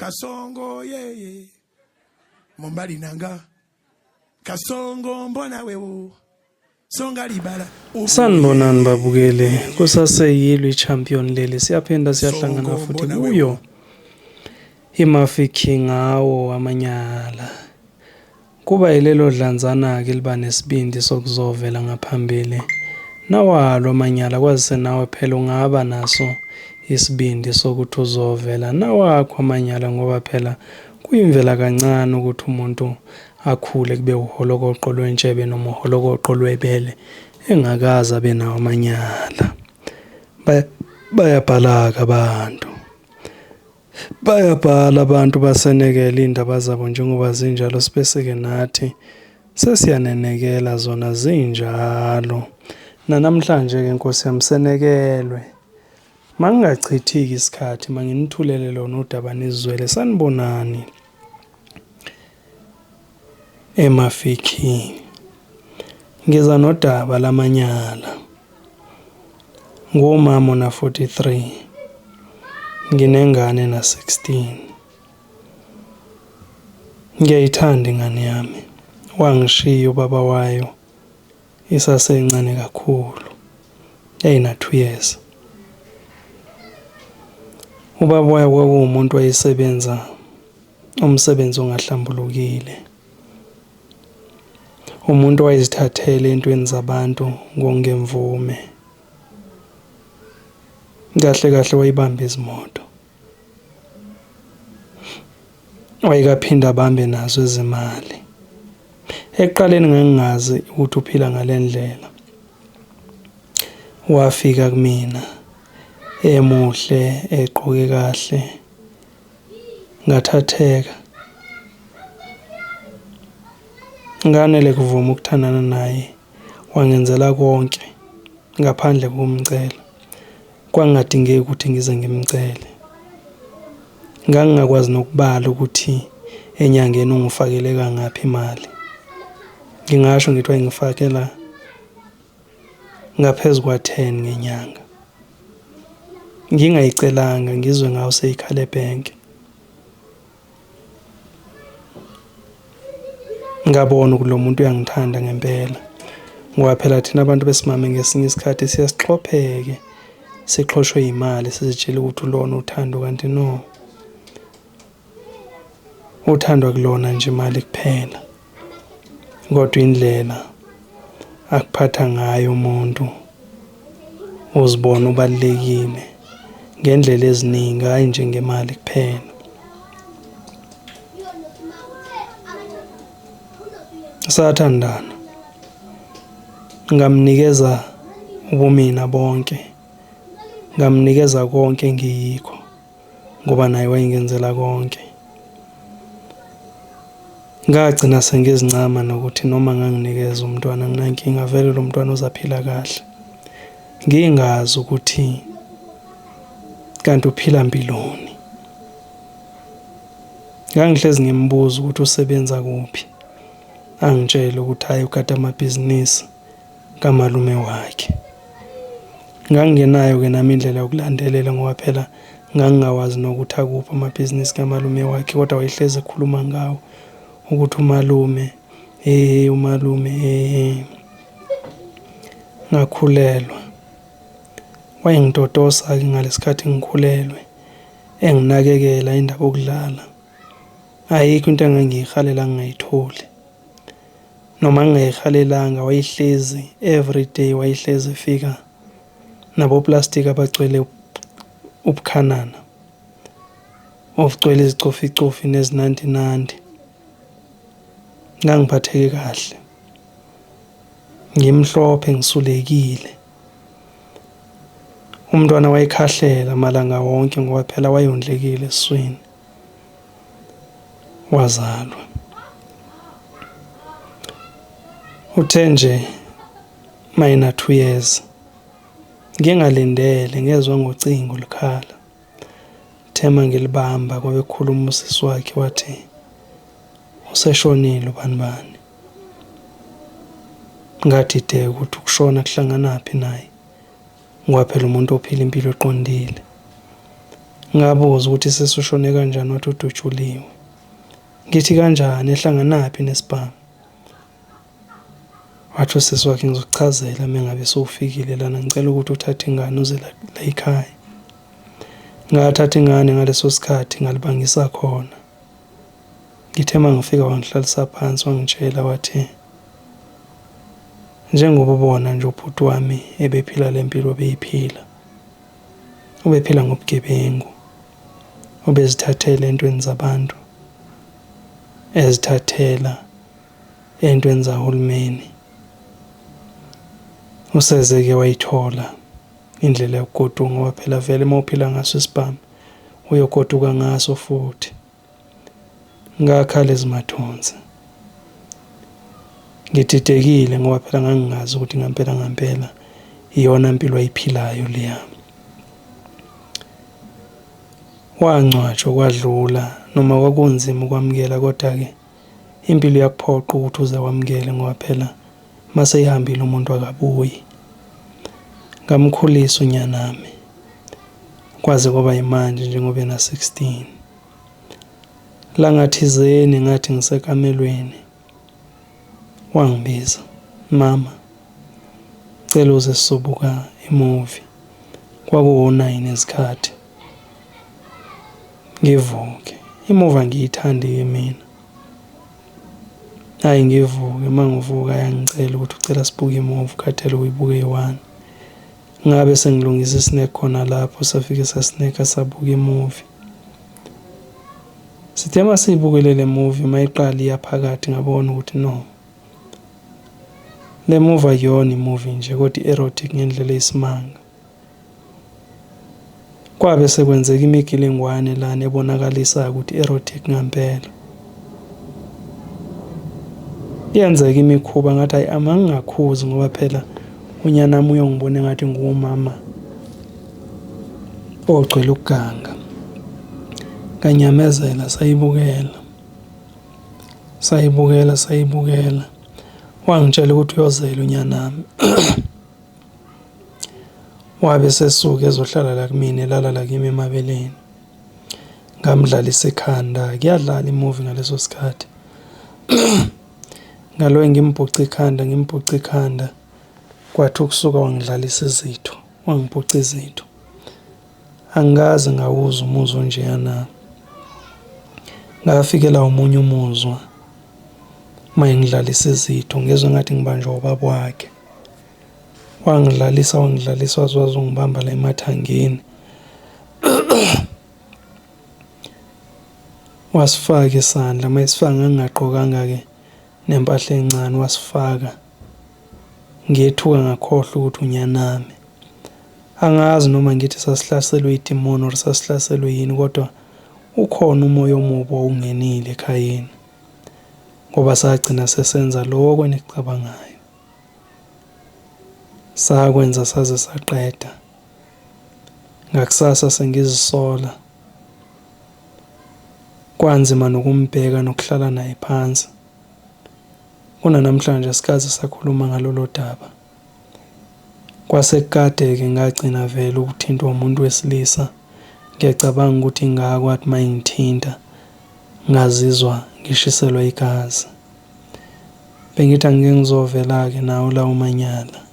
Kasongo yeye mobali nanga Kasongo mbona wewo songa libala. Sanibonani babukeli, kusaseyilo i-champion leli, siyaphinda siyahlangana futhi kuyo iMafi King ngawo amanyala. Kuba yilelo dlanzana-ke liba nesibindi sokuzovela ngaphambili nawalo amanyala kwazise nawe phela ungaba naso isibindi sokuthi uzovela nawakho amanyala ngoba phela kuyimvela kancane ukuthi umuntu akhule kube uholokoqo lwentshebe noma uholokoqo lwebele engakaze abe nawo amanyala. Bayabhala-ke abantu. Bayabhala abantu basenekela iy'ndaba zabo njengoba zinjalo sibese-ke nathi sesiyanenekela zona zinjalo. Nanamhlanje-ke Nkosi yami senekelwe. Mangingachithiki isikhathi manginithulele lona udaba nizizwele. Sanibonani emafikini. Ngiza nodaba lamanyala. Ngumama ona-43, nginengane ena-16. Ngiyayithanda ingane yami. Wangishiya ubaba wayo isasencane kakhulu, yayina-2 years. Ubaba wayo kwakuwumuntu owayesebenza umsebenzi ongahlambulukile. Umuntu owayezithathela entweni zabantu ngokungemvume. Kahle kahle wayebamba izimoto. Wayekaphinde abambe nazo ezemali. Ekuqaleni ngangingazi ukuthi uphila ngale ndlela. Wafika kumina emuhle egqoke kahle. Ngathatheka. Nganele kuvuma ukuthandana naye wangenzela konke ngaphandle kokumcela. Kwangingadingeki ukuthi ngize ngimcele. Ngangingakwazi nokubala ukuthi enyangeni ungifakele kangaphi imali. Ngingasho ngithi wayengifakela ngaphezu kwa-10 ngenyanga. Ngingayicelanga ngizwe ngawo seyikhala ebhenki. Ngabona ukuthi lo muntu uyangithanda ngempela. Ngoba phela thina abantu besimame ngesinye isikhathi siye sixhopheke, sixhoshwe yimali sizitshele ukuthi ulona uthando kanti no. Uthando akulona nje imali kuphela, kodwa indlela akuphatha ngayo umuntu uzibona ubalulekile ngendlela eziningi, hhayi nje ngemali kuphela. Sathandana, ngamnikeza ubumina bonke, ngamnikeza konke engiyikho. Ngoba naye wayengenzela konke. Ngagcina sengizincama nokuthi noma nganginikeza umntwana anginankinga vele lo mntwana uzaphila kahle. Ngingazi ukuthi kanti uphila mpiloni. Ngangihlezi ngimbuza ukuthi usebenza kuphi, angitshele ukuthi hhayi ugada amabhizinisi. Kamalume wakhe. Ngangingenayo-ke nami indlela yokulandelela ngoba phela ngangingawazi nokuthi akuphi amabhizinisi kamalume wakhe kodwa wayehlezi ekhuluma ngawo ukuthi umalume he umalume he. Ngakhulelwa. Wayengitotosa-ke ngalesikhathi ngikhulelwe, enginakekela indaba yokudlala. Ayikho into engangiyihalela ngingayitholi. Noma ngingayihalelanga wayehlezi everyday wayehlezi efika naboplastic abagcwele ubukhanana obugcwele izicoficofi nezinandinandi. Ngangiphatheke kahle ngimhlophe ngisulekile. Umntwana wayekhahlela malanga wonke ngoba phela wayondlekile esiswini. Wazalwa. Uthe nje mayena 2 years ngingalindele ngezwa ngocingo lukhala. Thema ngilibamba kwabe kukhuluma usisi wakhe wathi useshonile ubani bani. Ngadideka ukuthi ukushona kuhlanganaphi naye. Ngoba phela umuntu ophila impilo eqondile. Ngabuza ukuthi sesushone kanjani wathi udutshuliwe. Ngithi kanjani ehlanganaphi nesibhamu? Wathi usisi wakhe ngizokuchazela mengabe sewufikile lana ngicela ukuthi uthathe ingane uze la ekhaya. Ngathatha ingane ngaleso sikhathi ngalibangisa khona. Ngithe uma ngifika wangihlalisa phansi wangitshela wathi njengoba ubona nje ubhuti wami ebephila le mpilo obeyiphila, ubephila ngobugebengu, ubezithathela entweni zabantu, ezithathela entweni zahulumeni. Useze-ke wayithola indlela yokugoduka ngoba phela vele uma uphila ngaso isibhamu uyogoduka ngaso futhi. Ngakhala ezimathonsi. Ngididekile ngoba phela ngangingazi ukuthi ngampela ngampela iyona mpilo ayiphilayo leya. Wangcwatshwa kwadlula noma kwakunzima ukwamukela kodwa-ke impilo iyakuphoqa ukuthi uze wamukele ngoba phela mase ihambile umuntu akabuyi. Ngamkhulisa unyanami kwaze kwaba yimanje njengoba ena-16. Langathizeni ngathi ngisekamelweni wangibiza, mama cela uze sizobuka imuvi. Kwakuwo-9 izikhathi. Ngivuke. Imuvi angiyithandi-ke mina. Hhayi ngivuke, uma ngivuka yangicela ukuthi ucela sibuke imuvi ukhathele ukuyibuka eyi-one. Ngabe sengilungisa i-snack khona lapho safike sasinekha sabuka imuvi. Sithe uma siyibukele le movie uma iqala iya phakathi ngabona ukuthi no. Le movie akuyona imuvi nje kodwa i-erotic ngendlela eyisimanga. Kwabe sekwenzeka imigilingwane lana ebonakalisayo ukuthi erotic ngampela. Yenzeka imikhuba ngathi hayi amangingakhuzi ngoba phela unyanami uyongibona engathi nguwumama ogcwele ukuganga. Nganyamezela sayibukela. Sayibukela sayibukela. Wangitshela ukuthi uyozela unyanami. Wabe esesuka ezohlala la kumina elala la kimi emabeleni. Ngamdlalisa ikhanda, kuyadlala imuvi ngaleso sikhathi. Ngaloke ngimbhuca ikhanda, ngimbhuca ikhanda, kwathi ukusuka wangidlalisa izitho, wangibhuca izitho. Angikaze ngawuzwa umuzwa onjeyana. Ngafikela omunye umuzwa uma engidlalisa izitho, ngezwa engathi ngibanjwa ubaba wakhe. Wangidlalisa wangidlalisa waze wazongibamba la emathangeni. Wasifaka isandla, uma esifaka ngangingagqokanga-ke nempahla encane wasifaka. Ngethuka ngakhohlwa ukuthi unyanami. Angazi noma ngithi sasihlaselwe idimoni or sasihlaselwe yini kodwa ukhona umoya omubi owawungenile ekhayeni ngoba sagcina sesenza lokho enikucabangayo. Sakwenza saze saqeda. Ngakusasa sengizisola. Kwanzima nokumbheka nokuhlala naye phansi. Kunanamhlanje asikaze sakhuluma ngalolo daba. Kwase kukade-ke ngagcina vele ukuthintwa umuntu wesilisa. Ngiyacabanga ukuthi ingako athi uma engithinta ngazizwa ngishiselwa igazi. Bengithi angike ngizovela-ke nawo lawo manyala.